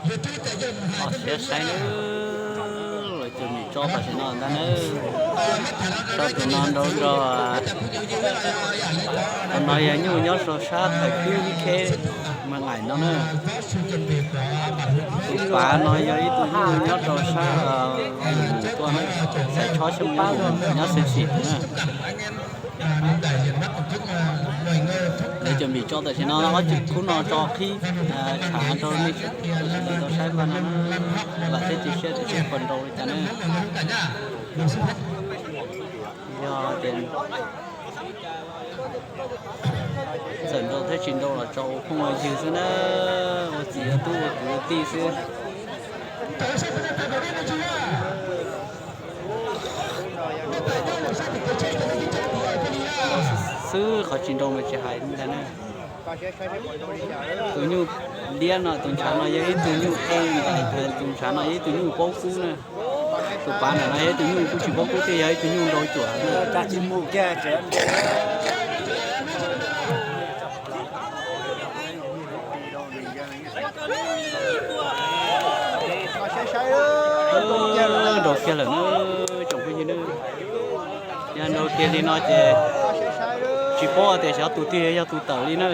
Siab saib nawb, lawv cov mim tso tam sim no ntag nawb. Tso tus no nrau nrog, tus no yog nyuj nyob rau sab thawm kub ib kheb me ngaim no na. Tus pav no yog ib tug nyuj nyob rau sab tuaj na, xaiv tshob xyoob nyob xeev xim na. Lawv cov mim tso tam sim no ob ceg kub no tso qhib tshav rau nej tau saib npaj no na. Vam thiab cia siab tias seb puas nrau li cas na. Yog tias txawm nrau thiab tsis nrau los tso ua phooj ua ywg xwb na, ua txiv ua tub ua kwv ua tij xwb. Xwb qhov tsis nrau mas tsis hais ntag na. Tus nyuj liab no tus ntshav no yog ib tug nyuj qe, tus ntshav no yog ib tug nyuj paub kub na. Tus pav ntawm no yog ib tug nyuj kuj tsis paub kub thiab, yog ib tug nyuj nrau cuam. Nrau kiag lawm na, tsoom phooj ywg na. Yog nrau kiag li no ces tsis paub tias xyov tus twg yog tus tawm li na.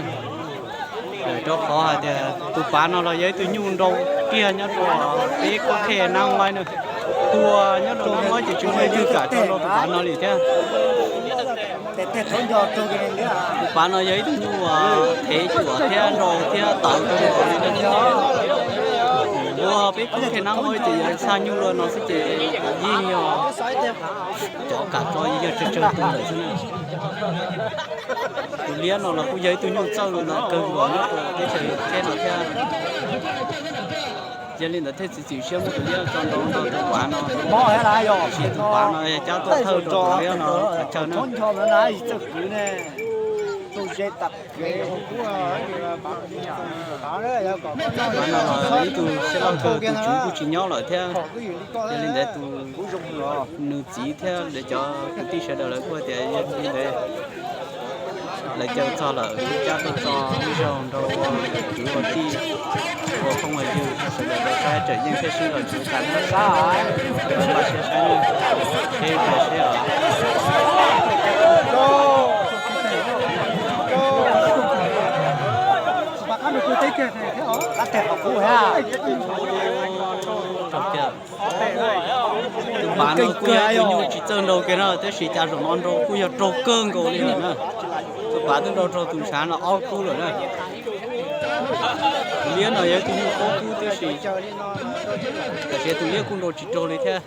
Rau qhov hais tias tus pav no los yog ib tug nyuj nrau kiag nyob rau peb kub khej nab maib na. Tua nyob rau nab maib ces tsis muaj leej twg kam tso nrau tus pav no li thiab. Tus pav no yog ib tug nyuj thev cuam thiab nrau thiab tawv rau li no. Ua peb kub khej nab maib ces yog txhaj nyuj luaj no xwb ces yeej yog cov kam tso yeej yog tsawg tsawg tus lawm xwb na. Tus liab no los kuj yog ib tug nyuj txawj ntau kawg nkaus nyob rau teb chaws teb no thiab. Yog li ntawd thiaj txiav txim siab muab tus liab tso nrau nrog tus pav no. Tiam sis tus pav no cab tuaj thawj rau tus liab no qhov chaw na. Tus pav no los ib tug siab loj kawg, tus tswv kuj tsis nyob lawm thiab. Yog li ntawd tus nws txiv thiab lawv cov kwv tij sawv daws lawv kuj tias yog li ntawd lawv caw txog lawm, cab tuaj tso ib zaug nrau ua kwv ua tij, ua phooj ua ywg rau sawv daws tau saib, tseem yeej thiab swb los tsuav cas nyob sab, npaj siab saib, seb puas seb os. Tus pav no kuj yog tus nyuj tsis txawj nrau kiag na, tab sis cas zaum no nrau kuj yog raug kawg nkaus li lawm na. Tus pav twb nrau raug tus ntshav no ob kub lawm na. Tus liab no yog tus nyuj ob kub tib si, tab sis tus liab kuj nrau tsis raug li thiab.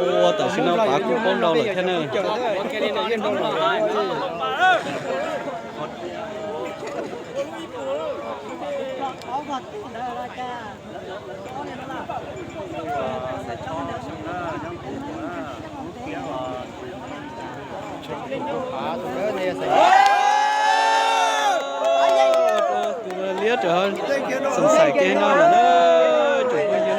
Ua tam sim no pav kuj paub nrau lawm thiab na. Tus liab tseem xoom xaim kiag no lawm na, tsoom phooj ywg na.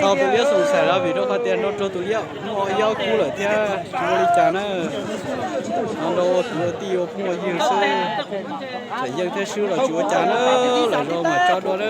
Tau tus liab xoom xaim los vim rau qhov tias nrau raug tus liab muaj ib ob kub lawm thiab tsis ua li cas na. No nrau ua kwv ua tij ua phooj ua ywg xwb, tseem yeej thiab swb los tsis ua cas na, lwm zaus mam tso dua na.